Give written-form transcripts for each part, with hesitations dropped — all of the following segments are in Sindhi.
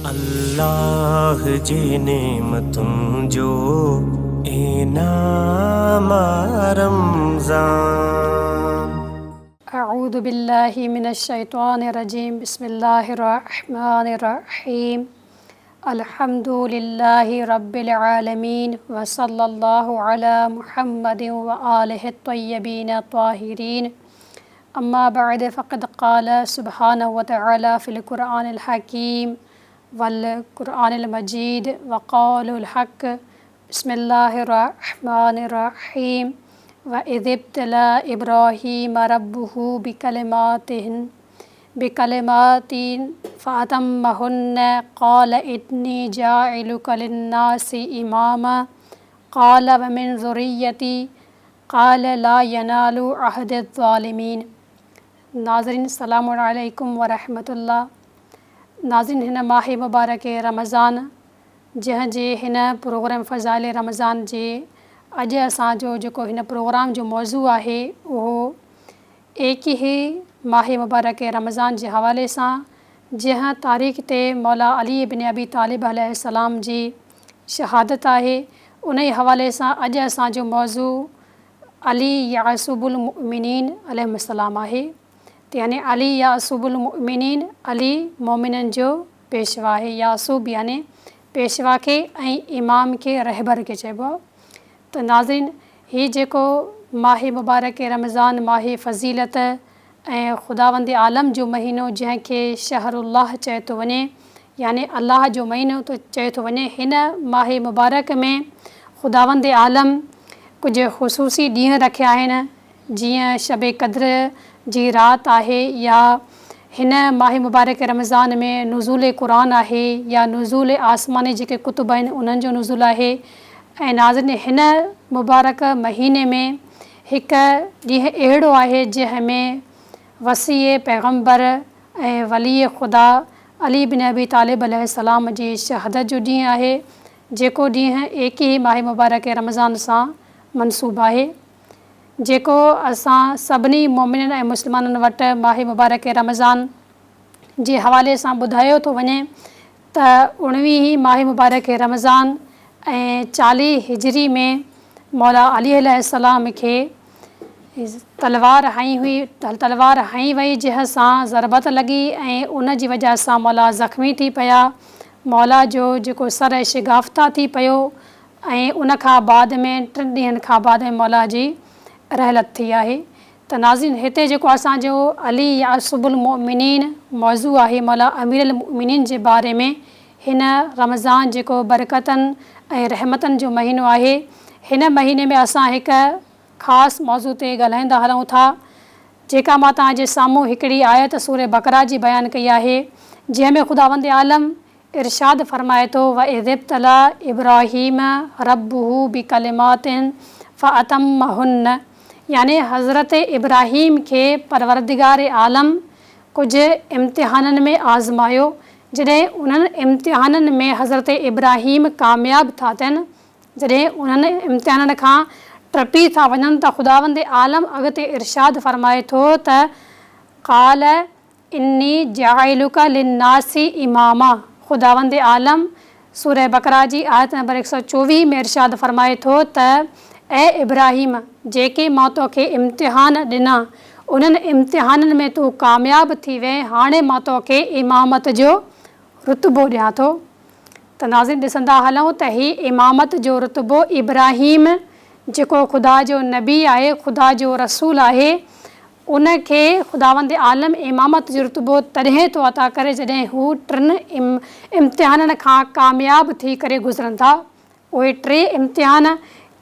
الله جي نعمتن جو انعام آ رمضان. اعوذ بالله من الشيطان الرجيم بسم الله الرحمن الرحيم الحمد لله رب العالمين وصلي الله علي محمد وآله الطيبين الطاهرين اما بعد فقد قال سبحانه وتعالي في القرآن الحكيم والقرآن المجيد وقول الحق بسم الله الرحمن الرحيم واذ ابتلى ابراهيم ربه بكلماتهن بڪلمات فاتمهن قال اني جاعلک للناس اماما قال ومن ذريتي قال لا ينال عهد الظالمين ناظرين السلام عليڪم ورحمة الله ناظرين هن ماه مبارڪ رمضان جنهن جي هن پروگرام فضائل رمضان جي اڄ اسان جو جيڪو هن پروگرام جو موضوع آهي اهو ايڪيهين ماه مبارڪ رمضان جي حوالي سان جنهن تاريخ تي مولا علي ابن ابي طالب عليه السلام جي شهادت آهي انهي حوالي سان اڄ اسان جو موضوع علي يعصب المؤمنين عليهم السلام آهي ته يعني علي يعصب المؤمنين علي مؤمنن جو پيشوا آهي يعصب يعني پيشوا کي ۽ امام کي رهبر کي چئبو آهي ته ناظرين هي جيڪو ماه مبارڪ رمضان ماه فضيلت ۽ خداوند عالم جو مهينو جنهن کي شهر الله چيو ٿو وڃي يعني الله جو مهينو ٿو چيو ٿو وڃي هن ماه مبارڪ ۾ خداوند عالم ڪجهه خصوصي ڏينهن رکيا آهن جيئن شب قدر جي رات آهي يا هن ماه مبارڪ رمضان ۾ نزول قرآن آهي يا نزول آسماني جيڪي ڪتب آهن انهن جو نزول آهي ۽ ناظرين هن مبارڪ مهيني ۾ هڪ ڏينهن اهڙو آهي جنهن ۾ وصي پيغمبر ۽ ولي خدا علي بن ابي طالب عليه السلام جي شهادت جو ڏينهن آهي جيڪو ڏينهن ايڪيهين ماه مبارڪ رمضان سان منسوب آهي جيڪو اسان سڀني مؤمنن ۽ مسلمانن وٽ ماه مبارڪ رمضان جي حوالي سان ٻڌايو ٿو وڃي ته اڻويهين ماه مبارڪ رمضان ۽ چاليهه هجري ۾ مولا علي عليه السلام کي تلوار هنئي هئي تلوار هنئي وئي جنهن سان ضربت لڳي ۽ ان جي وجه سان مولا زخمي ٿي پيا مولا جو جيڪو سر شگافته ٿي پيو ۽ ان کان بعد ۾ ٽن ڏينهن کان بعد ۾ مولا جي رحلت ٿي آهي ته ناظرين هتي جيڪو اسان جو علي يعصب المؤمنين موضوع آهي مولا امير المؤمنين جي باري ۾ هن رمضان جيڪو برڪتن ۽ رحمتن جو مهينو آهي هن مهيني ۾ اسان هڪ خاص موضوع تي ڳالهائيندا هلون ٿا جيڪا مان توهان جي سامهون هڪڙي آيت سوره بقره جي بيان ڪئي آهي جنهن ۾ خداوند عالم ارشاد فرمائي ٿو، واذ ابتليٰ ابراهيم ربه بڪلمات فاتمهن يعني حضرت ابراهيم کي پروردگار عالم ڪجهه امتحانن ۾ آزمايو، جڏهن انهن امتحانن ۾ حضرت ابراهيم ڪامياب ٿا ٿين، جڏهن انهن امتحانن کان ٽپي ٿا وڃن ته خداوند عالم اڳتي ارشاد فرمائي ٿو ته قال اني جاعلک للناس اماما خداوند عالم سوره بقره جي آيت نمبر 124 ۾ ارشاد فرمائي ٿو ته اي ابراهيم! جيڪي مان توکي امتحان ڏنا، انهن امتحانن ۾ تون ڪامياب ٿي وئين، هاڻي مان توکي امامت جو رتبو ڏيان ٿو. ته ناظرين ڏسندا هلون ته هي امامت جو رتبو ابراهيم جيڪو خدا جو نبي آهي، خدا جو رسول آهي، ان کي خداوند عالم امامت جو رتبو تڏهن ٿو عطا ڪري جڏهن هو ٽن امتحانن کان ڪامياب ٿي ڪري گذرن ٿا. اهي ٽي امتحان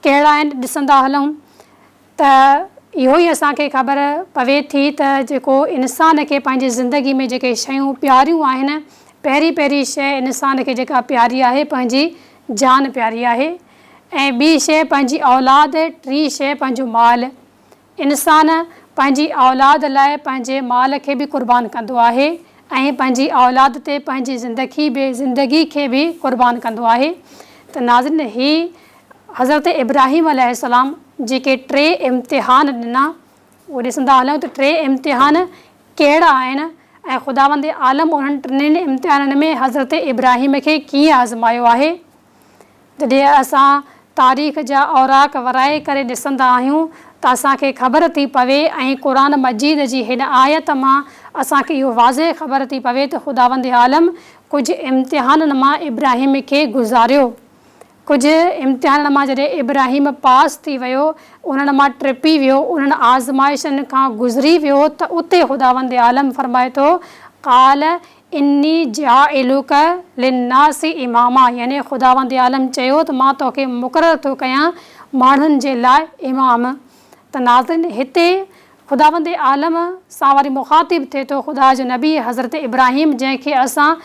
ڪهڙا آهن ڏسندا هلون ته اهو ئي اسان کي خبر پوي ٿي ته جيڪو انسان کي پنهنجي زندگي ۾ جيڪي شيون پياريون آهن پهرين پهرين شيء انسان کي جيڪا پياري آهي پنهنجي جان پياري آهي ۽ ٻي شيء پنهنجي اولاد ٽين شيء پنهنجو مال. انسان پنهنجي اولاد لاء پنهنجي مال کي به قربان ڪندو آهي ۽ پنهنجي اولاد تي پنهنجي زندگي به زندگي کي به قربان ڪندو آهي ته ناظرين هي حضرت ابراهيم عليه السلام جيڪي ٽي امتحان ڏنا اهي ڏسندا هلون ته ٽي امتحان ڪهڙا آهن ۽ خداوند عالم انهن ٽنهي امتحانن ۾ حضرت ابراهيم کي ڪيئن آزمايو آهي. جڏهن اسان تاريخ جا اوراق ورائي ڪري ڏسندا آهيون ته اسان کي خبر ٿي پوي ۽ قرآن مجيد جي هن آيت مان اسان کي اهو واضح خبر ٿي پوي ته خداوند عالم ڪجهه امتحانن مان ابراهيم کي گذاريو. ڪجهه امتحانن مان جڏهن ابراهيم پاس ٿي ويو، انهن مان ٽپي ويو، انهن آزمائشن کان گذري ويو ته اتي خداوند عالم فرمائي ٿو، قال اني جاعلک للناس اماما يعني خداوند عالم چيو ته مان توکي مقرر ٿو ڪيان ماڻهن جي لاء امام. ته ناظرين هتي خداوند عالم سان وري مخاطب ٿئي ٿو خدا جو نبي حضرت ابراهيم جنهن کي اسان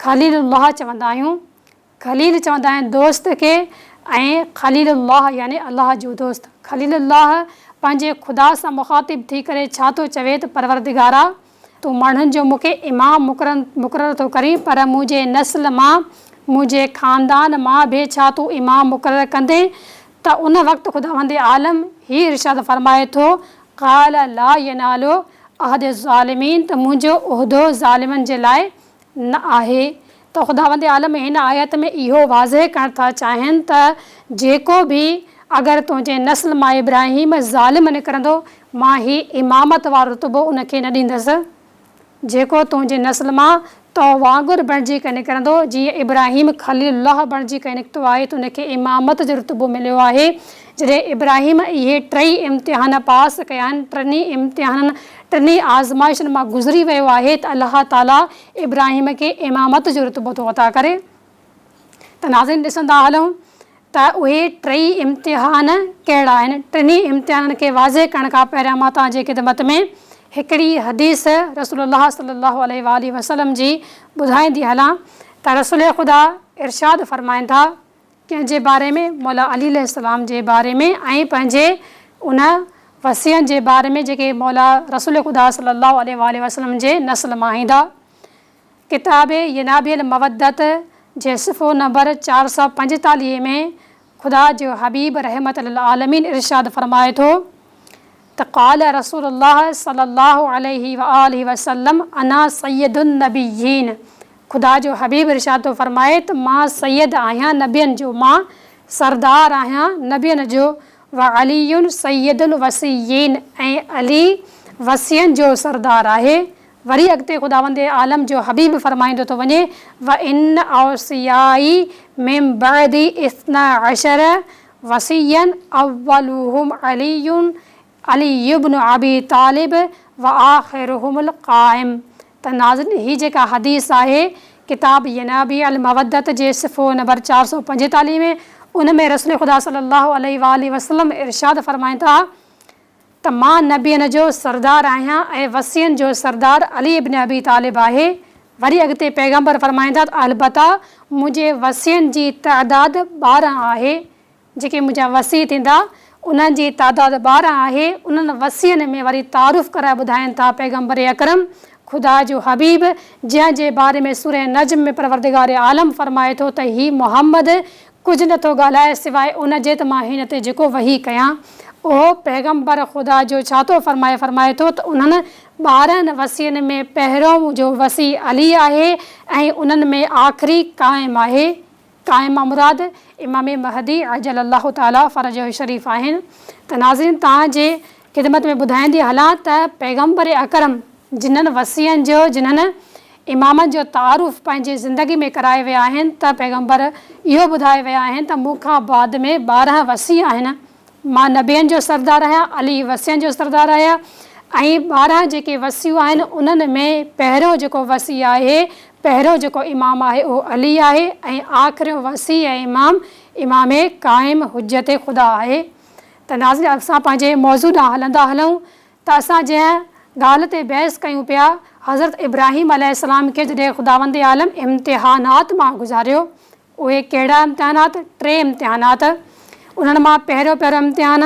خليل الله چوندا آهيون. خليل چوندا آهن دوست کي ۽ خليل الله يعني الله جو دوست. خليل الله پنهنجي خدا سان مخاطب ٿي ڪري ڇا ٿو چوي ته پروردگارا! تون ماڻهن جو مون کي امام مقرر ٿو ڪرين پر منهنجي نسل مان، منهنجي خاندان مان به ڇا تون امام مقرر ڪندين؟ ته ان وقت خداوند عالم هي ارشاد فرمائي ٿو، قال لا ينال عهد الظالمين ته منهنجو عهدو ظالمن جي لاء نه آهي ته خداوند عالم هن آيت ۾ اهو واضح ڪرڻ ٿا چاهين ته جيڪو به اگر تنهنجي نسل مان ابراهيم ظالم نڪرندو مان هي امامت وارو رتبو ان کي نه ڏيندس جيڪو تنهنجي نسل مان تو وانگر بڻجي ڪري نڪرندو جيئن ابراهيم خليل الله بڻجي ڪري نڪتو آهي ته ان کي امامت جو رتبو مليو آهي جڏهن ابراهيم اهي ٽئي امتحان پاس ڪيا آهن ٽنهي امتحانن ٽنهي آزمائشن مان گذري ويو آهي ته الله تعالي ابراهيم کي امامت جو رتبو ٿو عطا ڪري ته ناظرين ڏسندا هلون ته اهي ٽئي امتحان ڪهڙا آهن. ٽنهي امتحانن کي واضح ڪرڻ کان پهريان مان توهان جي خدمت ۾ هڪڙي حديث رسول الله صلي الله عليه واٰله وسلم جي ٻڌائيندي هلان ته رسول خدا ارشاد فرمائن ٿا ڪنهن جي باري ۾ مولا علي عليه السلام جي باري ۾ ۽ پنهنجي ان وصين جي باري ۾ جيڪي مولا رسول خدا صلي الله عليه واٰله وسلم جي نسل مان ايندا. ڪتاب ينابيع المودت جي صفحو نمبر 445 ۾ خدا جو حبيب رحمت للعالمين ارشاد فرمائي ٿو ته قال رسول الله صلي الله عليه واٰله وسلم انا سيد النبيين خدا جو حبيب ارشاد ٿو فرمائي ته مان سيد آهيان نبين جو، مان سردار آهيان نبين جو، وعلي سيد الوصيين ۽ علي وصين جو سردار آهي. وري اڳتي خداوند عالم جو حبيب فرمائيندو ٿو وڃي، وان اوصيائي من بعدي اثنا عشر وصيا اولهم علي علي بن ابي طالب وآخرهم القائم ته ناظرين هي جيڪا حديث آهي ڪتاب ينابيع المودت جي صفحو نمبر 445 ۾ ان ۾ رسول خدا صلي الله عليه واٰله وسلم ارشاد فرمائن ٿا ته مان نبين جو سردار آهيان ۽ وصين جو سردار علي ابن ابي طالب آهي وري اڳتي پيغمبر فرمائن ٿا ته البته منهنجي وصين جي تعداد 12 آهي جيڪي منهنجا وصي ٿيندا، انهن جي تعداد 12 آهي، انهن وصين ۾ وري تعارف ڪرائي ٻڌائين ٿا پيغمبر اڪرم، خدا جو حبيب، جنهن جي باري ۾ سوره نجم ۾ پروردگار عالم فرمائي ٿو ته هي محمد ڪجهه نه ٿو ڳالهائي سواء ان جي ته مان هن تي جيڪو وحي ڪيان. اهو پيغمبر خدا جو ڇا ٿو فرمائي فرمائي ٿو ته انهن 12 وصين ۾ پهريون جو وصي علي آهي ۽ انهن ۾ آخري قائم آهي. قائم مان مراد امام مهدي عجل الله تعالي فرجه الشريف آهن ته ناظرين توهان جي خدمت ۾ ٻڌائيندي هلان ته پيغمبر اڪرم جنھن وصين جو جنھن امامن جو تعارف پنهنجي زندگي ۾ ڪرائي ويا آهن ته پيغمبر اهو ٻڌائي ويا آهن ته مون کان بعد ۾ 12 وصي آهن مان نبين جو سردار آهيان، علي وصين جو سردار آهي ۽ 12 جيڪي وصيون آهن انهن ۾ پهريون جيڪو وصي آهي، پهريون جيڪو امام آهي اهو علي آهي ۽ آخريون وصي ۽ امام، امام قائم حجت خدا آهي. ته ناظرين اسان پنهنجي موضوع ڏانهن هلندا هلون ته اسان جنهن ڳالهه تي بحث ڪيون پيا، حضرت ابراهيم عليه السلام کي جڏهن خداوند عالم امتحانات مان گذاريو اهي ڪهڙا امتحانات؟ ٽي امتحانات. انهن مان پهريون پهريون امتحان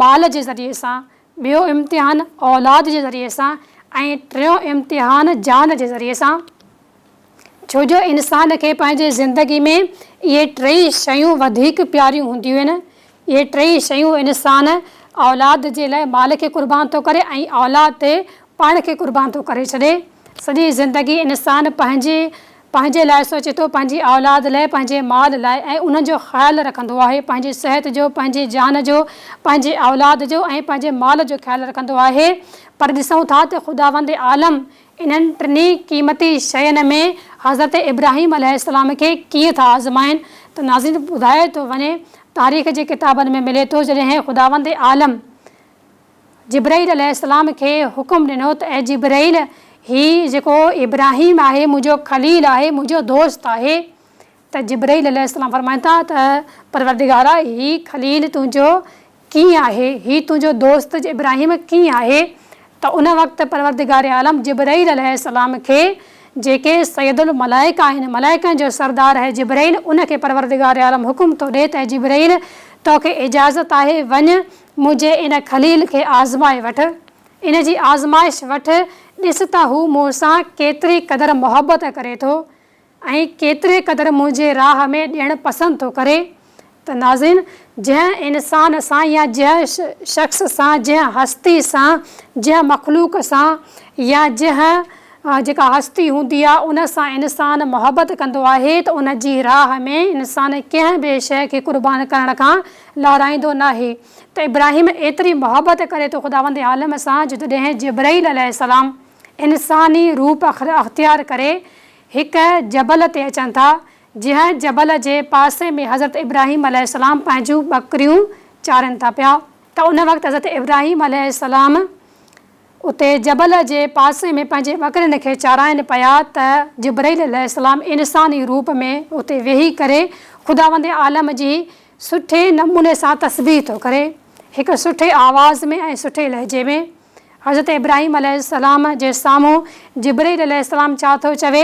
مال جي ذريعي سان، ٻيو امتحان اولاد جي ذريعي سان ۽ ٽيون امتحان جان جي ذريعي سان. ڇو جو انسان کي پنهنجي زندگي ۾ اهي ٽيئي شيون وڌيڪ پياريون هونديون آهن. اهي ٽيئي شيون انسان اولاد جي لاء مال کي قربان ٿو ڪري ۽ اولاد تي پاڻ کي قربان ٿو ڪري ڇڏي. سڄي زندگي انسان پنهنجي پنهنجي لاء سوچي ٿو، پنهنجي اولاد لاء، پنهنجي مال لاء ۽ انهن جو خيال رکندو آهي، پنهنجي صحت جو، پنهنجي جان جو، پنهنجي اولاد جو ۽ پنهنجي مال جو خيال رکندو آهي پر ڏسون ٿا ته خداوند عالم انهن ٽنهي قيمتي شين ۾ حضرت ابراهيم عليه السلام کي ڪيئن ٿا آزمائن ته ناظرين ٻڌايو ٿو وڃي تاريخ جي ڪتابن ۾ ملي ٿو جڏهن خداوند عالم جبرئيل عليه السلام کي حڪم ڏنو ته اي جبرئيل! هي جيڪو ابراهيم آهي منهنجو خليل آهي، منهنجو دوست آهي. ته جبرئيل عليه السلام فرمائن ٿا ته پروردگارا! هي خليل تنهنجو ڪيئن آهي؟ هي تنهنجو دوست ابراهيم ڪيئن آهي؟ ته ان وقت پروردگار عالم جبرئيل عليه السلام کي جيڪي سيد الملائڪ آهن، ملائڪن جو سردار آهي جبرئيل، ان کي پروردگار عالم حڪم ٿو ڏئي ته اي جبرئيل! توکي اجازت آهي وڃ منهنجي ان خليل کي آزمائي وٺ، ان جي آزمائش وٺ، ڏس ته هو مون سان ڪيتري قدر محبت ڪري ٿو ۽ ڪيتري قدر منهنجي راهه ۾ ڏيڻ پسند ٿو ڪري. ته ناظرين! جنهن انسان سان يا جنهن شخص سان، جنهن هستي سان، جنهن مخلوق سان يا جنهن جيڪا هستي هوندي آهي ان سان انسان محبت ڪندو آهي ته ان جي راهه ۾ انسان ڪنهن به شيء کي قربان ڪرڻ کان لهرائيندو ناهي ته ابراهيم ايتري محبت ڪري ٿو خداوند عالم سان جو جڏهن جبرئيل عليه السلام انساني روپ اختيار ڪري هڪ جبل تي اچن ٿا جنهن جبل جي پاسي ۾ حضرت ابراهيم عليه السلام پنهنجون ٻڪريون چارين ٿا پيا ته ان وقت حضرت ابراهيم عليه السلام اتي جبل جي پاسي ۾ پنهنجي ٻڪرين کي چارائين پيا ته جبرئيل عليه السلام انساني روپ ۾ اتي ويهي ڪري خداوند عالم جي سٺي نموني سان تسبيح ٿو ڪري هڪ سٺي آواز ۾ ۽ سٺي لهجي ۾. حضرت ابراهيم عليه السلام جي سامهون جبرئيل عليه السلام ڇا ٿو چوي،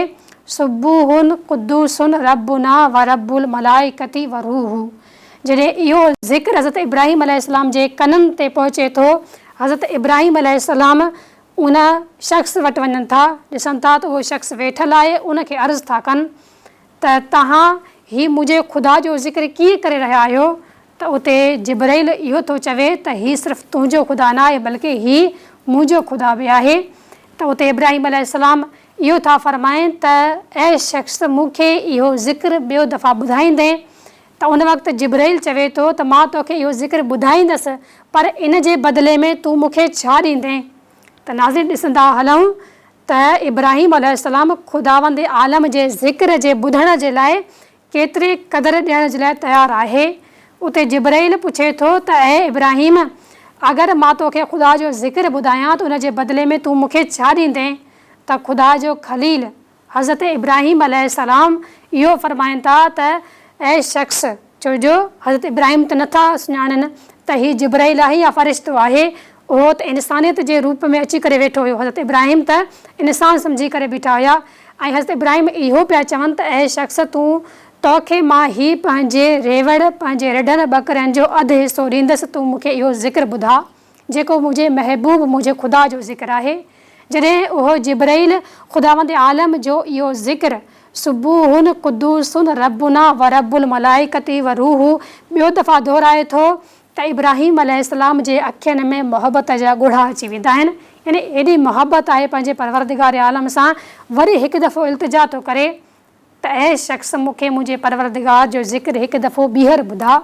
سبوح قدوس ربنا ورب الملائڪة والروح. جڏهن اهو ذڪر حضرت ابراهيم عليه السلام جي ڪنن تي پهچي ٿو، حضرت ابراهيم عليه السلام ان شخص وٽ وڃن ٿا، ڏسن ٿا ته اهو شخص ويٺل آهي، ان کي عرض ٿا ڪن ته توهان هي منهنجي خدا جو ذڪر ڪيئن ڪري رهيا آهيو؟ ته اتي جبرئيل اهو ٿو چوي ته هي صرف تنهنجو خدا نه آهي بلڪه هي منهنجو خدا به آهي ته اتي ابراهيم عليه السلام اهو ٿا فرمائن ته اي شخص مون کي اهو ذڪر ٻيو دفعا ٻڌائيندين؟ ته ان وقت جبرئيل چوي ٿو ته مان توکي اهو ذڪر ٻڌائيندس پر ان جي بدلي ۾ تون مون کي ڇا ڏيندين؟ ته ناظرين ڏسندا هلون ته ابراهيم عليه السلام خداوند عالم جي ذڪر جي ٻڌڻ جي لاء ڪيتري قدر ڏيڻ جي لاء تيار آهي. اتي جبرئيل پڇي ٿو ته اي ابراهيم! اگر مان توکي خدا جو ذڪر ٻڌايان ته ان جي بدلي ۾ تون مون کي ڇا ڏيندين؟ ته خدا جو خليل حضرت ابراهيم عليه السلام اهو فرمائن ٿا ته اي شخص! ڇو جو حضرت ابراهيم ته نٿا سڃاڻن ته هي جبرائيل آهي يا فرشتو آهي، اهو ته انسانيت جي روپ ۾ اچي ڪري ويٺو هيو، حضرت ابراهيم ته انسان سمجهي ڪري بيٺا هيا ۽ حضرت ابراهيم اهو پيا چون ته اي شخص! تون توکي مان هي پنهنجي ريوڙ، پنهنجي رڍن ٻڪرين جو اڌ حصو ڏيندس، تون مون کي اهو ذڪر ٻڌاء. جيڪو منهنجي محبوب منهنجي خدا جو ذڪر آهي. جڏهن اهو جبرئيل خداوند عالم جو اهو ذڪر سبوح قدوس ربنا ورب الملائڪة والروح ٻيو دفعا دهرائي ٿو ته ابراهيم عليه السلام جي اکين ۾ محبت جا ڳوڙها اچي ويندا آهن يعني ايڏي محبت آهي پنهنجي پروردگار عالم سان وري هڪ دفعو التجا ٿو ڪري ته اي شخص مون کي منهنجي پروردگار جو ذڪر هڪ دفعو ٻيهر ٻڌاء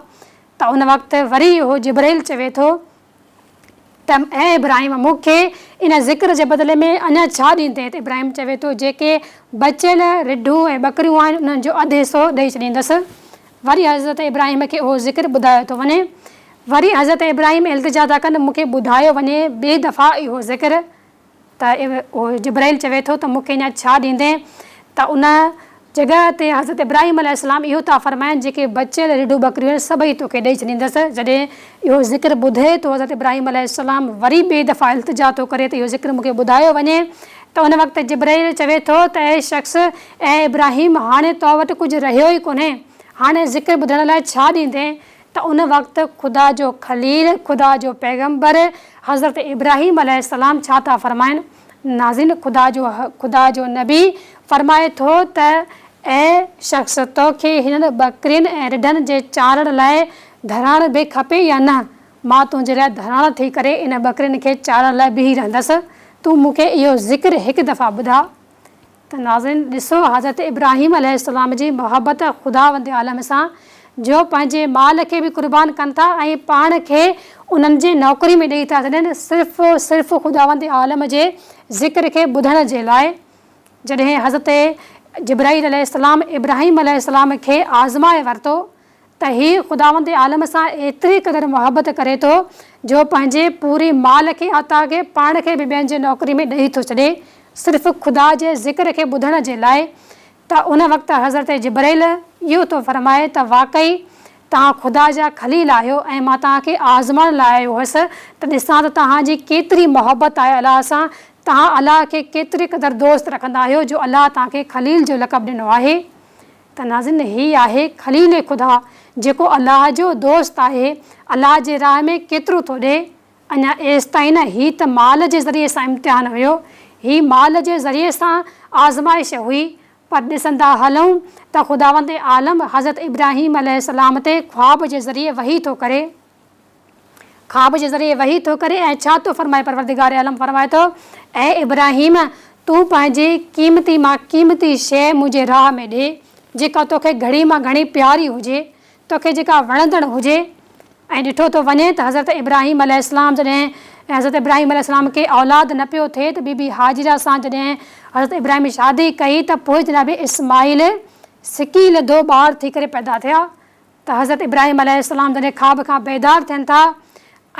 ته ان وقت وري اهو جبرئيل چوي ٿو ته اي ابراهيم مون کي ان ذڪر جي بدلي ۾ اڃا ڇا ڏيندين ته ابراهيم چوي ٿو جيڪي بچيل رڍون ۽ ٻڪريون آهن انهن جو اڌ حصو ڏئي ڇڏيندس وري حضرت ابراهيم کي اهو ذڪر ٻڌايو ٿو وڃي وري حضرت ابراهيم التجا ٿا ڪن مون کي ٻڌايو وڃي ٻي دفعا اهو ذڪر ته اهو جبرائيل چوي ٿو ته مون کي اڃا ڇا ڏيندين؟ ته ان جڳهه تي حضرت ابراهيم عليه السلام اهو ٿا فرمائن جيڪي بچيل رڍون ٻڪريون آهن سڀئي توکي ڏئي ڇڏيندس. جڏهن اهو ذڪر ٻڌي ٿو حضرت ابراهيم عليه السلام وري ٻئي دفعا التجا ٿو ڪري ته اهو ذڪر مون کي ٻڌايو وڃي ته ان وقت جبرائيل چوي ٿو ته اي شخص اي ابراهيم هاڻي تو وٽ ڪجهه رهيو ئي ڪونهي هاڻي ذڪر ٻڌڻ لاء ڇا ڏيندين؟ ته ان وقت خدا جو خليل، خدا جو پيغمبر حضرت ابراهيم عليه السلام ڇا ٿا فرمائن؟ ناظرين خدا جو خدا جو نبي فرمائي ٿو ته اي شخص توکي هنن ٻڪرين ۽ رڍن جي چارڻ لاء ڌراڻ به کپي يا نه؟ مان تنهنجي لاء ڌراڻ ٿي ڪري انهن ٻڪرين کي چارڻ لاء بيهي رهندس. تون مون کي اهو ذڪر هڪ دفعا ٻڌاء. ته ناظرين ڏسو حضرت ابراهيم عليه السلام جي محبت خداوند عالم سان جو پنهنجي مال کي به قربان ڪن ٿا ۽ پاڻ کي انهن جي نوڪري ۾ ڏئي ٿا ڇڏين صرف صرف خداوند عالم جي ذڪر کي ٻڌڻ جي لاء. جڏهن حضرت جبرائيل عليه السلام ابراهيم عليه السلام کي آزمائي ورتو ته هي خداوند عالم سان ايتري قدر محبت ڪري ٿو جو پنهنجي پوري مال کي عطا کي پاڻ کي به ٻين جي نوڪري ۾ ڏئي ٿو ڇڏي صرف خدا جي ذڪر کي ٻڌڻ جي لاء ته ان وقت حضرت جبرئيل اهو ٿو فرمائي ته واقعي توهان خدا جا خليل آهيو ۽ مان توهان کي آزمائڻ لاء آيو هئس ته ڏسان ته توهان جي ڪيتري محبت آهي الله سان توهان الله کي ڪيتري قدر دوست رکندا آهيو جو الله توهان کي خليل جو لقب ڏنو آهي. ته ناظرين هي آهي خليل خدا جيڪو الله جو دوست آهي الله جي راهه ۾ ڪيترو ٿو ڏئي اڃا ايستائين نه هي ته مال جي ذريعي سان امتحان هيو هي مال جي ذريعي سان آزمائش هئي پر ڏسندا هلون ته خداوند عالم حضرت ابراهيم عليه السلام تي خواب جي ذريعي وحي ٿو ڪري. خواب جي ذريعي وحي ٿو ڪري ۽ ڇا ٿو فرمائي پروردگار عالم فرمائي ٿو، اي ابراهيم! تون پنهنجي قيمتي مان قيمتي شيء منهنجي راهه ۾ ڏي، جيڪا توکي گهڻي مان گهڻي پياري هجي، توکي جيڪا وڻندڙ هجي. ۽ ڏٺو ٿو وڃي ته حضرت ابراهيم عليه السلام جڏهن حضرت ابراهيم عليه السلام کي اولاد نه پيو ٿئي ته بي بي هاجره سان جڏهن حضرت ابراهيم شادي ڪئي ته پوء جناب اسماعيل سڪي لڌو ٻار ٿي ڪري پيدا ٿيا. ته حضرت ابراهيم عليه السلام جڏهن خواب کان بيدار ٿين ٿا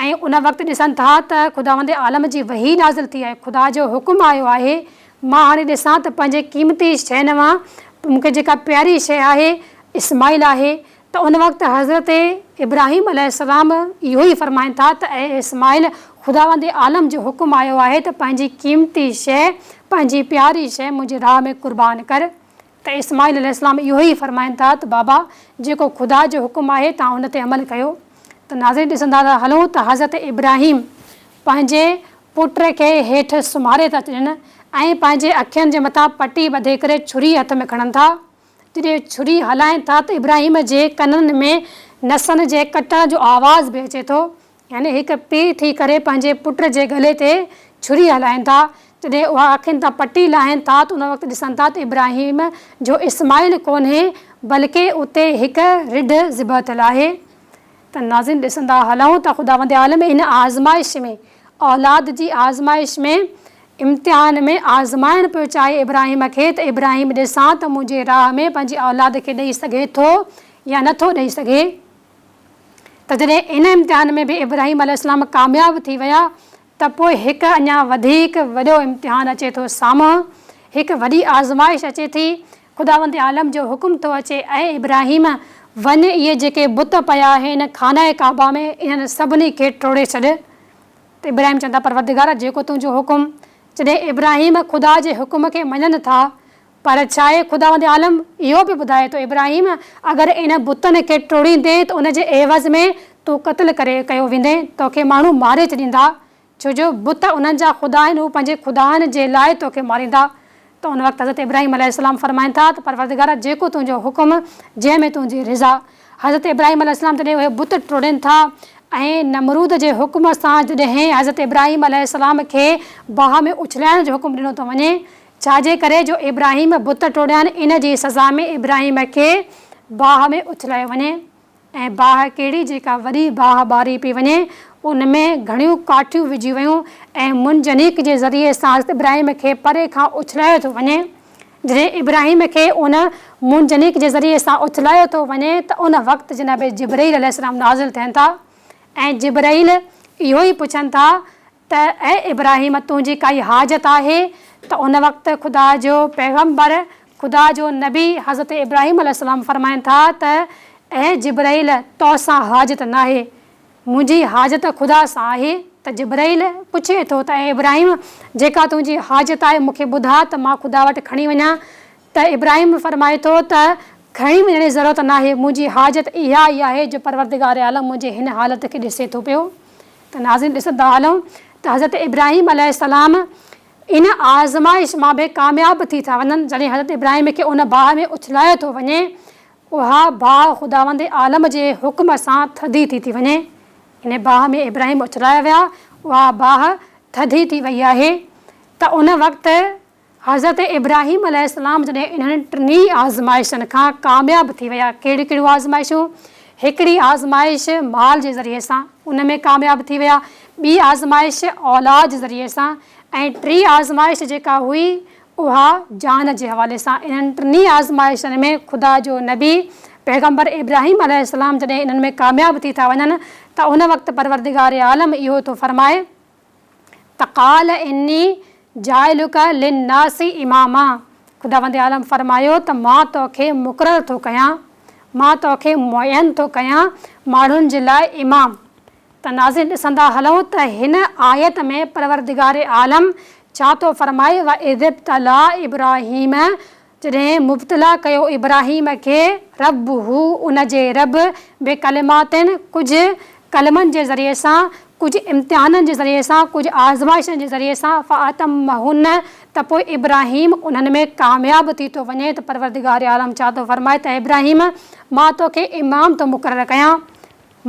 ۽ ان وقت ڏسن ٿا ته خداوند عالم جي وحي نازل ٿي آهي، خدا جو حڪم آيو آهي، مان هاڻي ڏسان ته پنهنجي قيمتي شين مان مون کي جيڪا پياري شيء آهي اسماعيل آهي ته ان وقت حضرت ابراهيم عليه السلام اهو ئي فرمائن ٿا ته اي اسماعيل خداوند عالم جو حڪم آيو آهي ته پنهنجي قيمتي شيء پنهنجي پياري شيء منهنجي راهه ۾ قربان ڪر. ته اسماعيل عليه السلام اهو ئي فرمائن ٿا ته بابا جيڪو خدا جو حڪم آهي توهان ان تي عمل ڪيو ته ناظرين ڏسندا ٿا هلون ته حضرت ابراهيم پنهنجي پٽ کي هيٺ سمهاري ٿا ڇڏين ۽ پنهنجي اکين جي مٿان پٽي ٻڌي ڪري ڇري هٿ ۾ کڻن ٿا جڏهن ڇري هلائين ٿا ته ابراهيم جي ڪنن ۾ نسن جي ڪٽڻ جو آواز به اچي ٿو يعني هڪ پيء ٿي ڪري پنهنجي پٽ جي ڳلي تي ڇري هلائين ٿا، جڏهن اها اکين تان پٽي لاهين ٿا ته ان وقت ڏسن ٿا ته ابراهيم جو اسماعيل ڪونهي بلڪه اتي هڪ رڍ ذبح ٿيل آهي. ته ناظرين ڏسندا هلون ته خداوند عالم ان آزمائش ۾ اولاد جي آزمائش ۾ امتحان ۾ آزمائڻ پيو چاهي ابراهيم کي ته ابراهيم ڏسان ته منهنجي راهه ۾ پنهنجي اولاد کي ڏئي سگهي ٿو يا نه ٿو ڏئي سگهي. ته جڏهن ان امتحان ۾ به ابراهيم عليه السلام ڪامياب ٿي ويا ته پوء هڪ اڃا وڌيڪ وڏو امتحان اچي ٿو سامهون، هڪ وڏي آزمائش اچي ٿي، خداوند عالم جو حڪم ٿو اچي، اي ابراهيم! وڃ اهي جيڪي بت پيا آهن خانه ڪعبه ۾ انهن سڀني کي ٽوڙي ڇڏ. ته ابراهيم چون ٿا پروردگارا جيڪو تنهنجو حڪم. جڏهن ابراهيم خدا جي حڪم کي مڃن ٿا پر ڇا اي خداوند عالم اهو به ٻڌائي ٿو، ابراهيم! اگر انهن بتن کي ٽوڙيندين ته ان جي عيوض ۾ تون قتل ڪري ڪيو ويندين، توکي ماڻهو ماري ڇڏيندا، ڇو جو بت انهن جا خدا آهن، هو پنهنجي خدائن جي لاء توکي ماريندا. ته ان وقت حضرت ابراهيم عليه السلام فرمائن ٿا ته پروردگارا! جيڪو تنهنجو حڪم، جنهن ۾ تنهنجي رضا. حضرت ابراهيم عليه السلام جڏهن اهي بت ٽوڙين ٿا ۽ نمرود جي حڪم سان جڏهن حضرت ابراهيم عليه السلام کي باهه ۾ اڇلائڻ جو حڪم ڏنو ٿو وڃي، ڇا جي ڪري جو ابراهيم بت ٽوڙيا ان جي سزا ۾ ابراهيم کي باهه ۾ اڇلايو وڃي ۽ باهه ڪهڙي جيڪا وڏي باهه ٻاري پئي وڃي ان ۾ گهڻيون ڪاٺيون وجهيون ويون ۽ منجنيق جي ذريعي سان حضرت ابراهيم کي پري کان اڇلايو ٿو وڃي جڏهن ابراهيم کي ان منجنيق جي ذريعي سان اڇلايو ٿو وڃي ته ان وقت جناب جبرئيل عليه السلام نازل ٿين ٿا ۽ جبرئيل اهو ئي پڇن ٿا ته اي ابراهيم تنهنجي ڪائي حاجت آهي ته ان وقت خدا جو پيغمبر، خدا جو نبي حضرت ابراهيم عليه السلام فرمائن ٿا ته اي جبرئيل تو سان حاجت ناهي، منهنجي حاجت خدا سان آهي ته جبرئيل پڇي ٿو ته اي ابراهيم جيڪا تنهنجي حاجت آهي مون کي ٻڌاء ته مان خدا وٽ کڻي وڃان ته ابراهيم فرمائي ٿو ته کڻي وڃڻ جي ضرورت ناهي منهنجي حاجت اها ئي آهي جو پروردگار عالم منهنجي هن حالت کي ڏسي ٿو پيو. ته ناظرين ڏسندا هلون ته حضرت ابراهيم عليه السلام ان آزمائش مان به ڪامياب ٿي ٿا وڃن جڏهن حضرت ابراهيم کي ان باهه ۾ اڇلايو ٿو وڃي اها باهه خداوند عالم جي حڪم سان ٿڌي ٿي ٿي وڃي ان باهه ۾ ابراهيم اڇلايا ويا اها باهه ٿڌي ٿي وئي آهي. ته ان وقت حضرت ابراهيم عليه السلام جڏهن انهن ٽنهي آزمائشن کان ڪامياب ٿي ويا، ڪهڙيون ڪهڙيون آزمائشون؟ هڪڙي آزمائش مال جي ذريعي سان، ان ۾ ڪامياب ٿي ويا، ٻي آزمائش اولاد جي ذريعي سان ۽ ٽي آزمائش جيڪا هئي اها جان جي حوالي سان. انهن ٽنهي آزمائشن ۾ خدا جو نبي پيغمبر ابراهيم عليه السلام جڏهن انهن ۾ ڪامياب ٿي ٿا وڃن ته ان وقت پروردگار عالم اهو ٿو فرمائي ته قال اني جاعلک للناس اماما خداوند عالم فرمايو ته مان توکي مقرر ٿو ڪيان، مان توکي معين ٿو ڪيان ماڻهن جي لاء امام. ته ناظرين ڏسندا هلون ته هن آيت ۾ پروردگار عالم ڇا ٿو فرمائي واذ ابتليٰ ابراهيم جڏهن مبتلا ڪيو ابراهيم کي ربه ان جي رب بڪلمات ڪجهه ڪلمن جي ذريعي سان، ڪجهه امتحانن جي ذريعي سان، ڪجهه آزمائشن جي ذريعي سان فاتمهن ته پوء ابراهيم انهن ۾ ڪامياب ٿي ٿو وڃي ته پروردگار عالم ڇا ٿو فرمائي ته اي ابراهيم مان توکي امام ٿو مقرر ڪيان،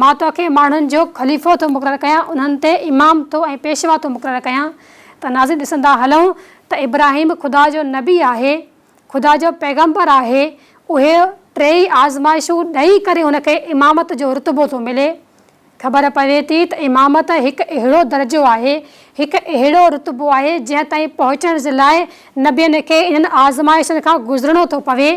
مان توکي ماڻهن جو خليفو ٿو مقرر ڪيان، انهن تي امام ٿو ۽ پيشوا ٿو مقرر ڪيان. ته ناظرين ڏسندا هلون ته ابراهيم خدا جو نبي آهي، خدا جو پيغمبر آهي، اهي ٽيئي آزمائشون ڏئي ڪري هن کي امامت جو رتبو ٿو ملي. خبر پوي ٿي ته امامت هڪ اهڙو درجو آهي، هڪ اهڙو رتبو آهي جنهن تائين پهچڻ جي لاء نبين کي انهن آزمائشن کان گذرڻو ٿو پوي.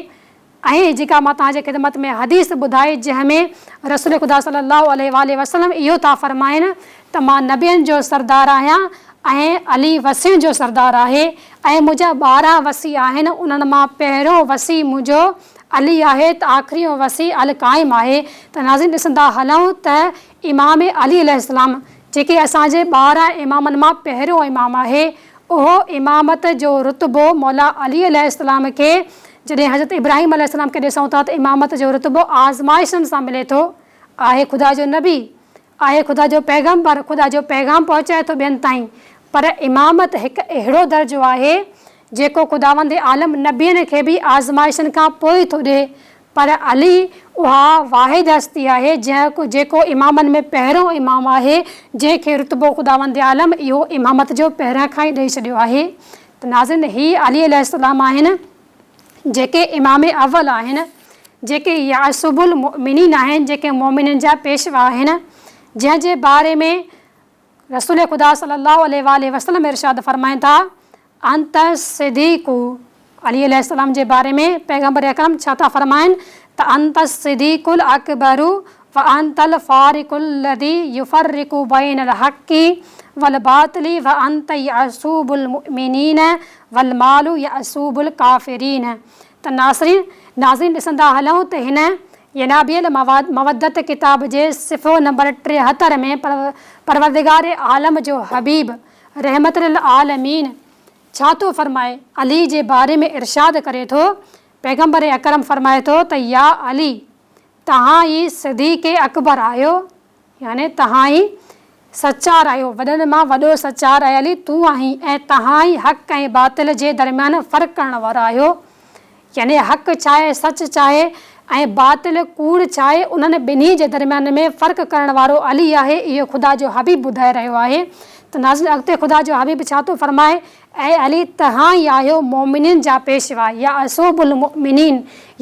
۽ جيڪا مان توهان جي خدمت ۾ حديث ٻڌائي جنهن ۾ رسول خدا صلي الله عليه واٰله وسلم اهو ٿا فرمائن ته مان نبين جو سردار آهيان ۽ علي وصين جو سردار آهي ۽ منهنجا 12 وصي آهن انهن مان پهريون وصي منهنجو علي آهي ته آخريون وصي القائم آهي ته ناظرين ڏسندا هلون ته امام علي عليه السلام جيڪي اسان جي 12 امامن مان پهريون امام آهي اهو امامت جو رتبو مولا علي عليه السلام کي جڏهن حضرت ابراهيم عليه السلام کي ڏسون ٿا ته امامت جو رتبو آزمائشن سان ملي ٿو. آهي خدا جو نبي، آهي خدا جو پيغمبر، خدا جو پيغام پهچائي ٿو ٻين تائين، پر امامت هڪ اهڙو درجو آهي جيڪو خداوند عالم نبين کي به آزمائشن کان پوء ٿو ڏئي، پر علي اها واحد هستي آهي جنهن جيڪو امامن ۾ پهريون امام آهي جنهن کي رتبو خداوند عالم اهو امامت جو پهريان کان ئي ڏئي ڇڏيو آهي ته ناظرين هي علي عليه السلام آهن جيڪي امام اول آهن جيڪي يعصب المؤمنين آهن جيڪي مؤمنين جا پيشوا آهن جنهن جي باري ۾ رسول خدا صلي الله عليه واٰله وسلم ارشاد فرمائن ٿا، انت الصديق، علي عليه السلام جي باري ۾ پيغمبر اڪرم ڇا ٿا فرمائن ته انت الصديق الاڪبر وانت الفارق الذي يفرق بين الحق والباطل وانت يعصوب المؤمنين والمال يعصوب الڪافرين ته ناصرين ناظرين ڏسندا هلون ته هن ينابيع المودت ڪتاب جي صفحو نمبر 73 ۾ پروردگار عالم جو حبيب رحمت للعالمين ڇا ٿو فرمائي علي جي باري ۾ ارشاد ڪري ٿو پيغمبر اڪرم فرمائي ٿو ته يا علي توهان ئي صديق اڪبر آهيو يعني توهان ئي سچار آهيو، وڏن مان وڏو سچار اي علي تون آهين ۽ توهان ئي حق ۽ باطل جي درميان فرق ڪرڻ وارا آهيو. يعني حق ڇاهي، سچ ڇاهي ۽ باطل، ڪوڙ، ڇاهي، انهن ٻنهي جي درميان ۾ فرق ڪرڻ وارو علي آهي، اهو خدا جو حبيب ٻڌائي رهيو آهي ته ناظرين اڳتي خدا جو حبيب ڇا ٿو فرمائي، اي علي توهان ئي آهيو مؤمنين جا پيشوا، يعصوب المؤمنين،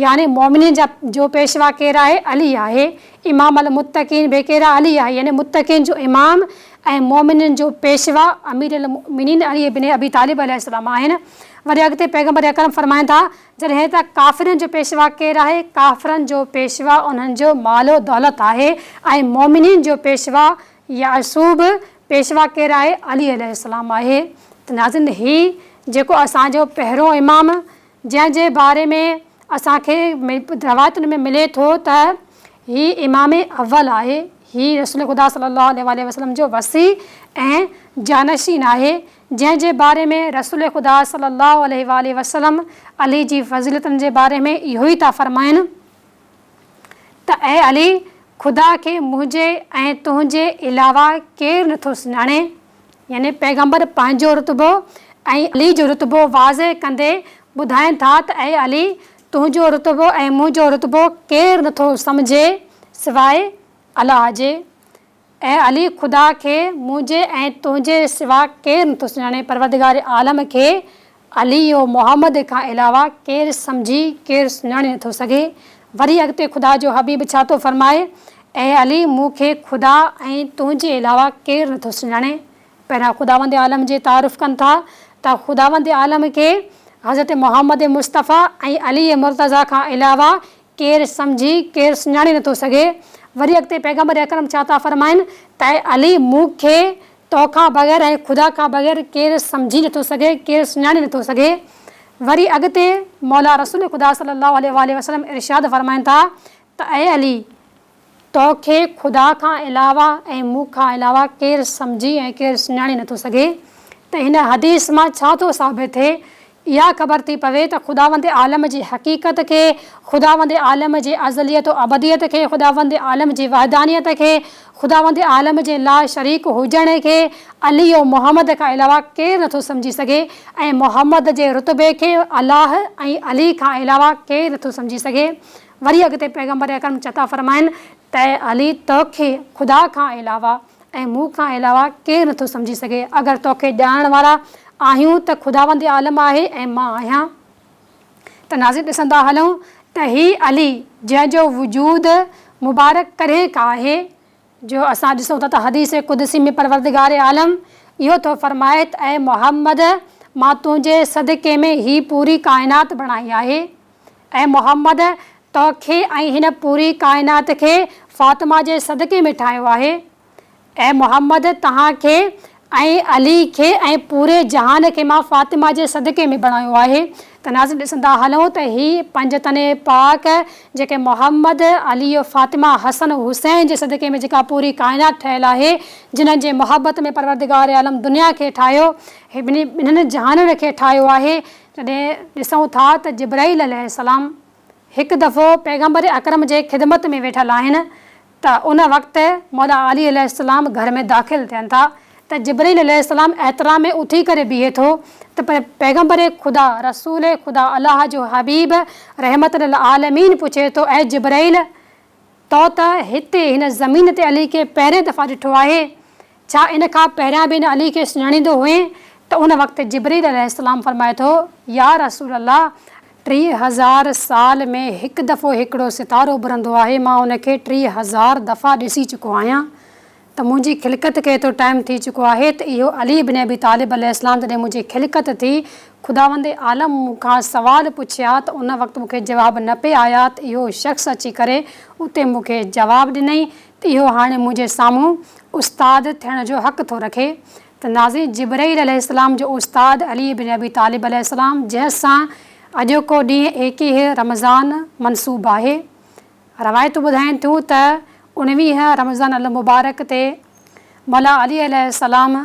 يعني مؤمنين جا جو پيشوا ڪير آهي؟ علي آهي، امام المتقين به ڪير آهي؟ علي آهي، يعني متقين جو امام ۽ مؤمنين جو پيشوا امير المؤمنين علي بن ابي طالب عليه السلام آهن. وري اڳتي پيغمبر اڪرم فرمائن ٿا، جڏهن ته ڪافرن جو پيشوا ڪير آهي؟ ڪافرن جو پيشوا انهن جو مال و دولت آهي ۽ مؤمنين جو پيشوا يعصوب پيشوا ڪير آهي؟ علي عليه السلام آهي ته ناظرين هي جيڪو اسان جو پهريون امام جنهن جي باري ۾ اسان کي روايتن ۾ ملي ٿو ته هي امام اول آهي هي رسول خدا صلي الله عليه واٰله وسلم جو وصي ۽ جانشين آهي جنهن جي باري ۾ رسول خدا صلي الله عليه واٰله وسلم علي جي فضيلتن جي باري ۾ اهو ئي ٿا فرمائن ته اي علي! خدا کي منهنجي ۽ تنهنجي علاوه ڪير نٿو سڃاڻي. يعني پيغمبر پنهنجو رتبو ۽ علي جو رتبو واضح ڪندي ٻڌائين ٿا ته اي علي! تنهنجو رتبو ۽ منهنجو رتبو ڪير نٿو سمجهي سواء الله جي. اي علي! خدا کي منهنجي ۽ تنهنجي سوا ڪير نٿو سڃاڻي، پروردگار عالم کي علي و محمد کان علاوه ڪير سمجهي، ڪير سڃاڻي نٿو سگهي. وري اڳتي خدا جو حبيب ڇا ٿو فرمائي، اي علي! مون کي خدا ۽ تنهنجي علاوه ڪير نٿو سڃاڻي. پهريان خداوند عالم جي تعارف ڪن ٿا ته خداوند عالم کي حضرت محمد مصطفيٰ ۽ علي مرتضيٰ کان علاوه ڪير سمجهي، ڪير سڃاڻي نٿو سگهي. وري اڳتي پيغمبر اڪرم ڇا ٿا فرمائن ته اي علي! مون کي تو کان بغير ۽ خدا کان بغير ڪير سمجهي نٿو سگهي، ڪير سڃاڻي نٿو سگهي. وري اڳتي مولا رسول خدا صلي الله عليه واٰله وسلم ارشاد فرمائن ٿا ته اي علي! تو کي خدا کان علاوه ۽ مون کان علاوه ڪير سمجهي ۽ ڪير سڃاڻي نٿو سگهي ته هن حديث مان ڇا ٿو ثابت ٿئي؟ اها خبر ٿي پوي ته خداوند عالم جي حقيقت کي، خداوند عالم جي ازليت و ابديت کي، خداوند عالم جي وحدانيت کي، خداوند عالم جي لا شريڪ هجڻ کي علي و محمد کان علاوه ڪير نٿو سمجهي سگهي ۽ محمد جي رتبي کي الله ۽ علي کان علاوه ڪير نٿو سمجهي سگهي. وري اڳتي پيغمبر اڪرم چتا فرمائن ته اي علي توکي خدا کان علاوه ۽ مون کان علاوه ڪير نٿو سمجهي سگهي، اگر توکي ڄاڻڻ وارا آهيون ته خداوند عالم آهي ۽ مان آهيان. ته ناظرين ڏسندا هلون ته هي علي جنهن جو وجود مبارڪ ڪڏهن کان آهي، جو اسان ڏسون ٿا ته حديث قدسي ۾ پروردگار عالم اهو ٿو فرمائي ته اي محمد مان تنهنجي صدقي ۾ هي پوري ڪائنات بڻائي آهي. اي محمد! تو کي ۽ هن پوري ڪائنات کي فاطمه جي صدقي ۾ ٺاهيو آهي. اي محمد! توهان کي ۽ علي کي ۽ پوري جهان کي مان فاطمه جي صدقي ۾ بڻايو آهي. ته ناظرين ڏسندا هلون ته هي پنجتن پاڪ جيڪي محمد، علي و فاطمه، حسن و حسين جي صدقي ۾ جيڪا پوري ڪائنات ٺهيل آهي، جنھن جي محبت ۾ پروردگار عالم دنيا کي ٺاهيو، ٻنهن جهانن کي ٺاهيو آهي، جڏهن ڏسون ٿا ته جبرائيل عليه السلام هڪ دفعو پيغمبر اڪرم جي خدمت ۾ ويٺل آهن ته ان وقت مولا علي عليه السلام گهر ۾ داخل ٿين ٿا ته جبرائيل عليه السلام احترام ۾ اٿي ڪري بيهي ٿو ته پيغمبر خدا رسول خدا الله جو حبيب رحمت للعالمين پڇي ٿو اي جبرائيل تو ته هتي هن زمين تي علي کي پهرين دفعا ڏٺو آهي، ڇا ان کان پهريان به هن علي کي سڃاڻيندو هئين؟ ته ان وقت جبرئيل عليه السلام فرمائي ٿو، يا رسول الله! 3000 سال ۾ هڪ دفعو هڪڙو ستارو اڀرندو آهي، مان ان کي 3000 دفعا ڏسي چڪو آهيان. ته منهنجي خلقت کي ايترو ٽائيم ٿي چڪو آهي ته اهو علي بن ابي طالب عليه السلام جڏهن منهنجي خلقت ٿي خداوند عالم مون کان سوال پڇيا ته ان وقت مون کي جواب نه پئي آيا ته اهو شخص اچي ڪري اتي مون کي جواب ڏنئي ته اهو هاڻي منهنجي سامهون استاد ٿيڻ جو حق ٿو رکي ته ناظرين جبرئيل عليه السلام جو استاد علي بن ابي طالب عليه السلام جنهن سان اڄوڪو ڏينهن ايڪيهه رمضان منسوب آهي روايتون ٻڌائين ٿيون ته اڻويهه رمضان المبارڪ تي مولا علي عليه السلام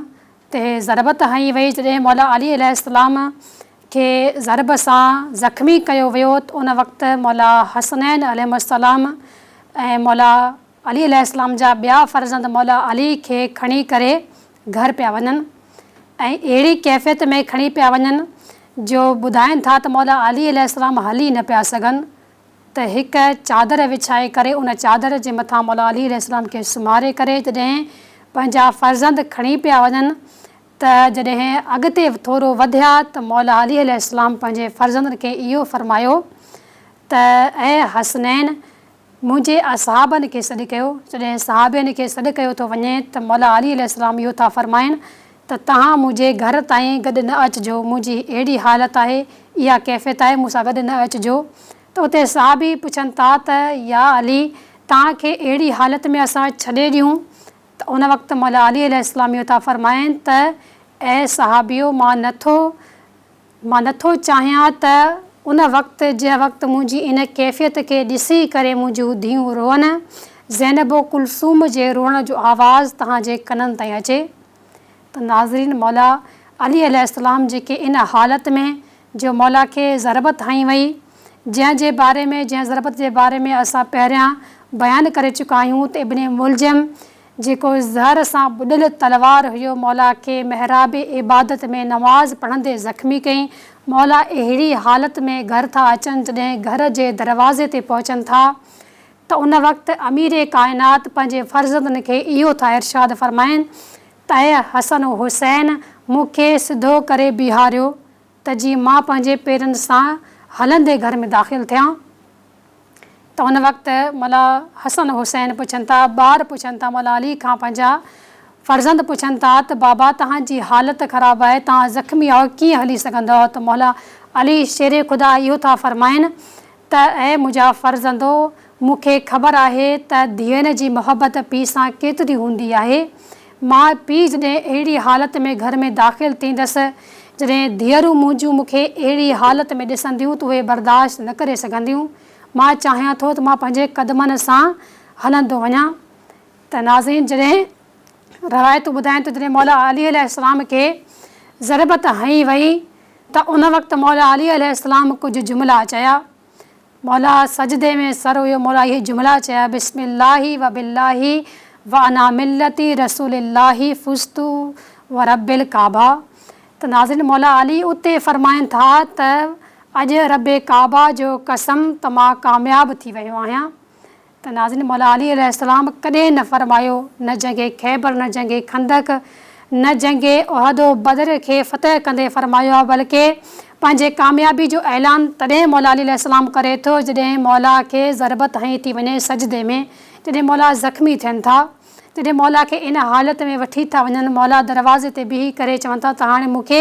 تي ضربت هنئي وئي جڏهن مولا علي عليه السلام کي ضرب سان زخمي ڪيو ويو ته ان وقت مولا حسنين عليهم السلام ۽ مولا علي عليه السلام جا ٻيا فرزند مولا علي کي کڻي ڪري گهر پيا وڃن ۽ اهڙي ڪيفيت ۾ کڻي پيا وڃن جو ٻڌائين ٿا ته مولا علي عليه السلام هلي نه پيا سگهن ته هڪ چادر وڇائي ڪري ان چادر جي مٿان مولا علي عليه السلام کي سمهاري ڪري جڏهن پنهنجا فرزند کڻي پيا وڃن ته جڏهن اڳتي ٿورو وڌيا ته مولا علي عليه السلام پنهنجي فرزندن کي اهو فرمايو ته اي حسنين منهنجي اصحابن کي سڏ ڪيو جڏهن صحابين کي سڏ ڪيو ٿو وڃي ته مولا علي عليه السلام اهو ٿا فرمائن ته توهان منهنجي گهر تائين گڏ نه اچجو، منهنجي اهڙي حالت آهي، اها ڪيفيت آهي، مون سان گڏ نه اچجو. ته اتي صحابي پڇن ٿا ته يا علي! توهان کي اهڙي حالت ۾ اسان ڇڏي ڏيون؟ ته ان وقت مولا علي عليه السلام اهو ٿا فرمائن ته اي صحابيو! مان نه ٿو مان نه ٿو چاهيان ته ان وقت جنهن وقت منهنجي ان ڪيفيت کي ڏسي ڪري منهنجون ڌيئون روئن، زينب و ڪلثوم جي روئڻ جو آواز توهان جي ڪنن تائين اچي. ته ناظرين مولا علي عليه السلام جيڪي ان حالت ۾ جو مولا کي ضربت هنئي وئي جنهن جي باري ۾ جنهن ضربت جي باري ۾ اسان پهريان بيان ڪري چڪا آهيون ته ابن ملجم جيڪو زهر سان ٻڏل تلوار هيو مولا کي محراب عبادت ۾ نماز پڙهندي زخمي ڪئين مولا اهڙي حالت ۾ گهر ٿا اچن جڏهن گهر جي دروازي تي پهچن ٿا. ته ان وقت امير ڪائنات پنهنجي فرزندن کي اهو ٿا ارشاد فرمائن ته اي حسن و حسين مون کي سڌو ڪري بيهاريو ته جيئن مان پنهنجي پيرن سان هلندي گهر ۾ داخل ٿيان. ته ان وقت مولا حسن حسين پڇن ٿا، ٻار پڇن ٿا مولا علي کان پنهنجا فرزند پڇن ٿا ته بابا توهان جي حالت خراب آهي، توهان زخمي آهيو ڪيئن هلي سگهندؤ؟ ته مولا علي شير خدا اهو ٿا فرمائن ته اي منهنجا فرزندو! مون کي خبر آهي ته ڌيئن جي محبت پيء سان ڪيتري هوندي آهي. مان پيء جڏهن اهڙي حالت ۾ گهر ۾ داخل ٿيندس، جڏهن ڌيئرون منهنجون مون کي اهڙي حالت ۾ ڏسنديون ته اهي برداشت نه ڪري سگهنديون. مان چاهيان ٿو ته مان پنهنجي قدمن سان هلندو وڃان. ته ناظرين جڏهن روايتون ٻڌائين ته جڏهن مولا علي عليه السلام کي ضربت هنئي وئي ته ان وقت مولا علي عليه السلام ڪجهه جملا چيا. مولا سجدي ۾ سر هيو مولا اهي جملا چيا بسم الله و بالله و انا ملتي رسول الله فزت و رب الڪعبه ته ناظرين مولا علي اتي فرمائن ٿا ته اڄ رب ڪعبه جو قسم ته مان ڪامياب ٿي ويو آهيان ته ناظرين مولا علي عليه السلام ڪڏهن نه فرمايو نه جنگ خيبر نه جنگ خندق نه جنگ احد و بدر کي فتح ڪندي فرمايو آهي بلڪه پنهنجي ڪاميابي جو اعلان تڏهن مولا علي عليه السلام ڪري ٿو جڏهن مولا کي ضربت هنئي ٿي وڃي سجدي ۾ جڏهن مولا زخمي ٿين ٿا جڏهن مولا کي ان حالت ۾ وٺي ٿا وڃن مولا دروازي تي بيهي ڪري چون ٿا ته هاڻي مون کي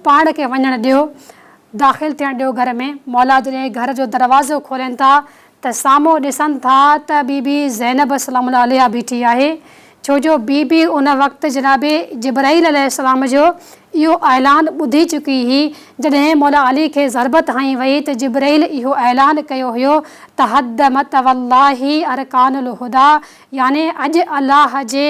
پاڻ کي وڃڻ ڏيو داخل ٿيڻ ڏيو گهر ۾ مولا جڏهن گهر جو دروازو کولين ٿا ته سامهون ڏسن ٿا ته بي بي زينب سلام الله عليها بيٺي آهي، ڇو جو بي بي ان وقت جناب جبرائيل عليه السلام جو اهو اعلان ٻڌي چڪي هئي، جڏهن مولا علي کي ضربت هنئي وئي ته جبرائيل اهو اعلان ڪيو هيو تهدمت والله ارڪان الهديٰ يعني اڄ الله جي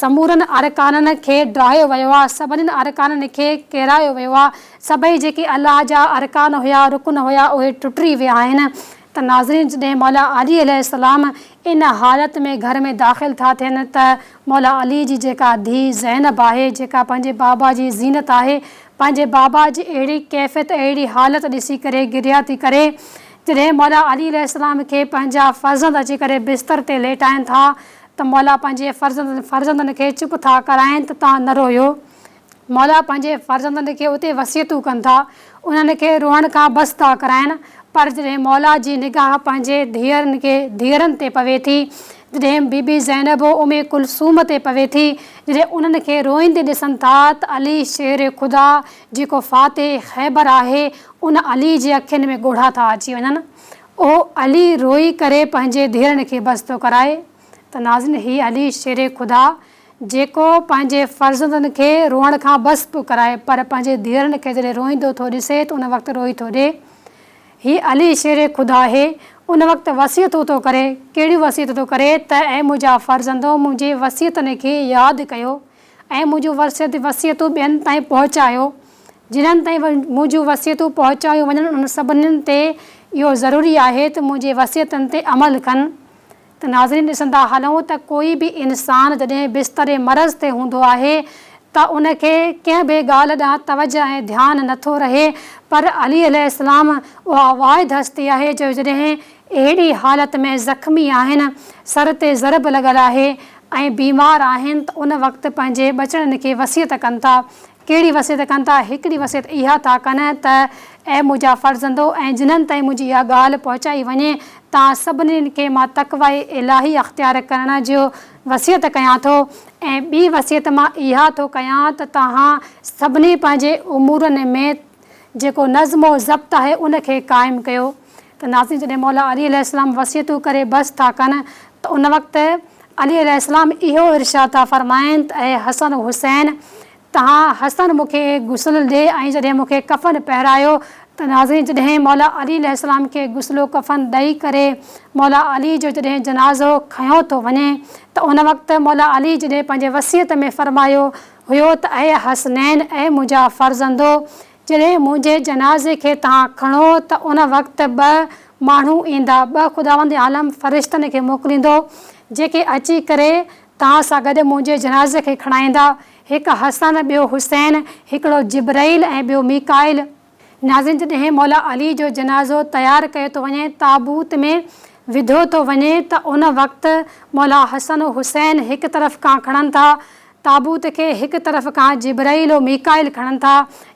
سمورن ارڪانن کي ڊاهيو ويو آهي، سڀني ارڪانن کي ڪيرايو ويو آهي، سڀئي جيڪي الله جا ارڪان هيا، رڪن هيا، اهي ٽٽي ويا آهن ته ناظرين جڏهن مولا علي عليه السلام ان حالت ۾ گهر ۾ داخل ٿا ٿين ته مولا علي جي جيڪا ڌيء زينب آهي، جيڪا پنهنجي بابا جي زينت آهي، پنهنجي بابا جي اهڙي ڪيفيت اهڙي حالت ڏسي ڪري گريا ٿي ڪري، جڏهن مولا علي عليه السلام کي پنهنجا فرزند اچي ڪري بستر تي ليٽائن ٿا ته مولا پنهنجي فرزندن کي چپ ٿا ڪرائين ته توهان نه روئيو. مولا پنهنجي فرزندن کي اتي وصيتون ڪن ٿا، انهن کي روئڻ کان بس ٿا ڪرائين، پر جڏهن مولا جي نگاهه پنهنجي ڌيئرن کي ڌيئرن تي پوي ٿي، جڏهن بي بي زينب و ام ڪلثوم تي پوي ٿي، جڏهن انهن کي روئيندي ڏسن ٿا ته علي شير خدا جيڪو فاتح خيبر آهي، ان علي جي اکين ۾ ڳوڙها ٿا اچي وڃن. اهو علي روئي ڪري پنهنجي ڌيئرن کي بس ٿو ڪرائي ته ناظرين هي علي شير خدا جيڪو پنهنجي فرزندن کي روئڻ کان بس پيو ڪرائي پر پنهنجي ڌيئرن کي جڏهن روئيندو ٿو ڏسي ته ان وقت روئي ٿو ڏي. هي علي شير خدا آهي ان وقت وصيتون ٿو ڪري ڪهڙيون وصيتون ٿو ڪري ته اي منهنجا فرزندو منهنجي وصيتن کي ياد ڪيو ۽ منهنجون وصيتون ٻين تائين پهچايو جنھن تائين منهنجون وصيتون پهچايون وڃن انهن سڀني تي اهو ضروري آهي ته منهنجي وصيتن تي عمل ڪن ته ناظرين ڏسندا هلون ته ڪوئي به انسان جڏهن بستر مرض تي هوندو آهي ته ان کي ڪنهن به ڳالهه ڏانهن توجه ۽ ڌيان نه ٿو رهي پر علي عليه السلام اها واحد هستي آهي جو جڏهن اهڙي حالت ۾ زخمي آهن سر تي ضرب لڳل آهي ۽ بيمار آهن ته ان وقت پنهنجي ٻچڙن کي وصيت ڪن ٿا ڪهڙي وصيت ڪن ٿا؟ هڪڙي وصيت اها ٿا ڪن ته اي منهنجا فرزندو ۽ جنھن تائين منهنجي اها ڳالهه پهچائي وڃي، تان سڀني کي مان تقويٰ الاهي اختيار ڪرڻ جو وصيت ڪيان ٿو ۽ ٻي وصيت مان اها ٿو ڪيان ته توهان سڀني پنهنجي امورن ۾ جيڪو نظم و ضبط آهي ان کي قائم ڪيو ته ناظرين جڏهن مولا علي عليه السلام وصيتون ڪري بس ٿا ڪن ته ان وقت علي عليه السلام اهو ارشاد ٿا فرمائن ته اي حسن و حسين تهان حسن مون کي غسل ڏي ۽ جڏهن مون کي ڪفن پهرايو ته ناظرين جڏهن مولا علي عليه السلام کي غسل و ڪفن ڏئي ڪري مولا علي جو جڏهن جنازو کنيو ٿو وڃي ته ان وقت مولا علي جڏهن پنهنجي وصيت ۾ فرمايو هيو ته اي حسنين اي منهنجا فرزندو جڏهن منهنجي جنازي کي توهان کڻو ته ان وقت ٻه ماڻهو ايندا، ٻه خداوند عالم فرشتن کي موڪليندو، جيڪي اچي ڪري توهان سان گڏ منهنجي جنازي کي کڻائيندا، هڪ حسن ٻيو حسين، هڪڙو جبرئيل ۽ ٻيو ميڪائيل. ناظرين جڏهن مولا علي جو جنازو تيار ڪيو ٿو وڃي، تابوت ۾ وڌو ٿو وڃي ته ان وقت مولا حسن و حسين هڪ طرف کان کڻن ٿا تابوت کي هڪ طرف کان جبرائيل و ميڪائيل کڻن ٿا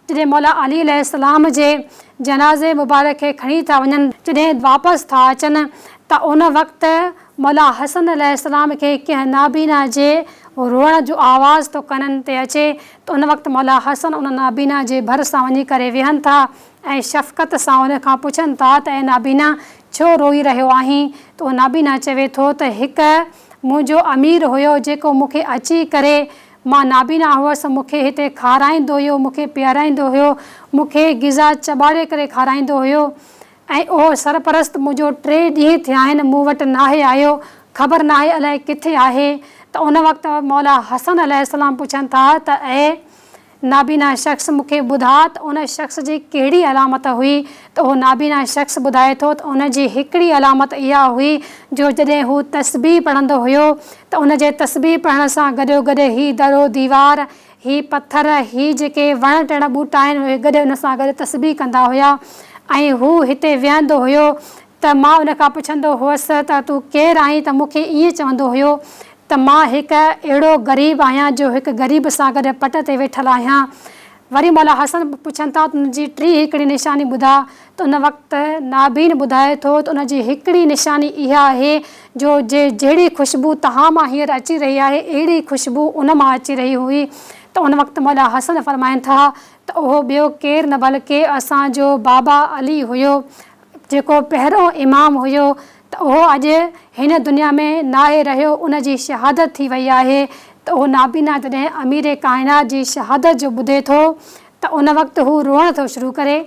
جڏهن مولا علي عليه السلام جي جنازي مبارڪ کي کڻي ٿا وڃن جڏهن واپس ٿا اچن ته ان وقت مولا حسن عليه السلام کي ڪنهن نابينا جي روئڻ جو آواز ٿو ڪنن تي اچي ته ان وقت مولا حسن ان نابينا جي ڀر سان وڃي ڪري ويهن ٿا ۽ شفقت سان ان کان پڇن ٿا ته اي نابينا ڇو روئي رهيو آهين ته اهو نابينا چوي ٿو ته هڪ منهنجو امير هيو جيڪو مون کي اچي ڪري مان نابينا هئس مون کي هتي کارائيندو هيو مون کي پيارائيندو هيو مون کي غذا چٻاڙي ڪري کارائيندو هيو ۽ اهو سرپرست منهنجو ٽي ڏينهن ٿيا آهن مون وٽ ناهي آيو خبر ناهي الائي ڪٿي آهي ته ان وقت مولا حسن عليه السلام پڇن ٿا ته اي نابينا شخص مون کي ٻڌاء ته ان شخص جي ڪهڙي علامت هئي ته اهو نابينا شخص ٻڌائي ٿو ته ان جي هڪڙي علامت اها هئي جو جڏهن هو تسبيح پڙهندو هيو ته ان جي تسبيح پڙهڻ سان گڏوگڏ هي در و ديوار، هي پٿر، هي جيڪي وڻ ٽڻ ٻوٽا آهن اهي گڏ ان سان گڏ تسبيح ڪندا هيا ۽ هو هتي ويهندو هيو ته مان ان کان پڇندو هئس ته تون ڪير آهين ته مون کي ائين چوندو هيو ته مان هڪ اهڙو غريب آهيان جو هڪ غريب سان گڏ پٽ تي ويٺل آهيان. وري مولا حسن پڇن ٿا ته ان جي ٽين هڪڙي نشاني ٻڌاء ته ان وقت نابين ٻڌائي ٿو ته ان جي هڪڙي نشاني اها آهي جو جي جهڙي خوشبو توهان مان هينئر اچي رهي آهي اهڙي خوشبو ان مان اچي رهي هئي ته ان وقت مولا حسن فرمائن ٿا ته اهو ٻيو ڪير نه بلڪه اسان جو بابا علي هيو جيڪو پهريون امام هيو ته اهو اڄ هن دنيا ۾ ناهي رهيو ان جي شهادت ٿي وئي آهي ته اهو نابينا جڏهن امير ڪائنات جي شهادت جو ٻڌي ٿو ته ان وقت هو روئڻ ٿو شروع ڪري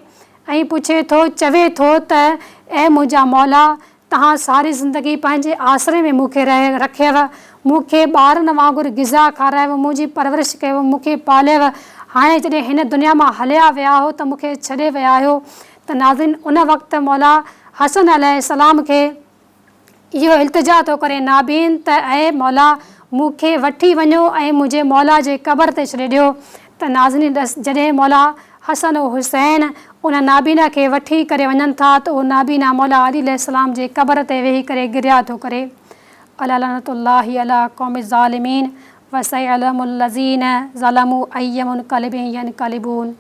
۽ پڇي ٿو چوي ٿو ته اي منهنجا مولا توهان ساري زندگي پنهنجي آسري ۾ مون کي رکيو، مون کي ٻارن وانگر غذا کارايو، منهنجي پرورش ڪيو، مون کي پاليو، هاڻي جڏهن هن دنيا مان هليا ويا آهيو ته مون کي ڇڏي ويا آهيو ته ناظرين ان وقت مولا حسن عليه السلام کي اهو التجا ٿو ڪري نابين ته اي مولا مون کي وٺي وڃو ۽ منهنجي مولا جي قبر تي ڇڏي ڏيو ته ناظرين ڏس جڏهن مولا حسن و حسين ان نابينا کي وٺي ڪري وڃن ٿا ته اهو نابينا مولا علي عليه السلام جي قبر تي ويهي ڪري گريا ٿو ڪري الا لعنت الله علي قوم الظالمين وسيعلم الذين ظلموا اي منقلب ينقلبون.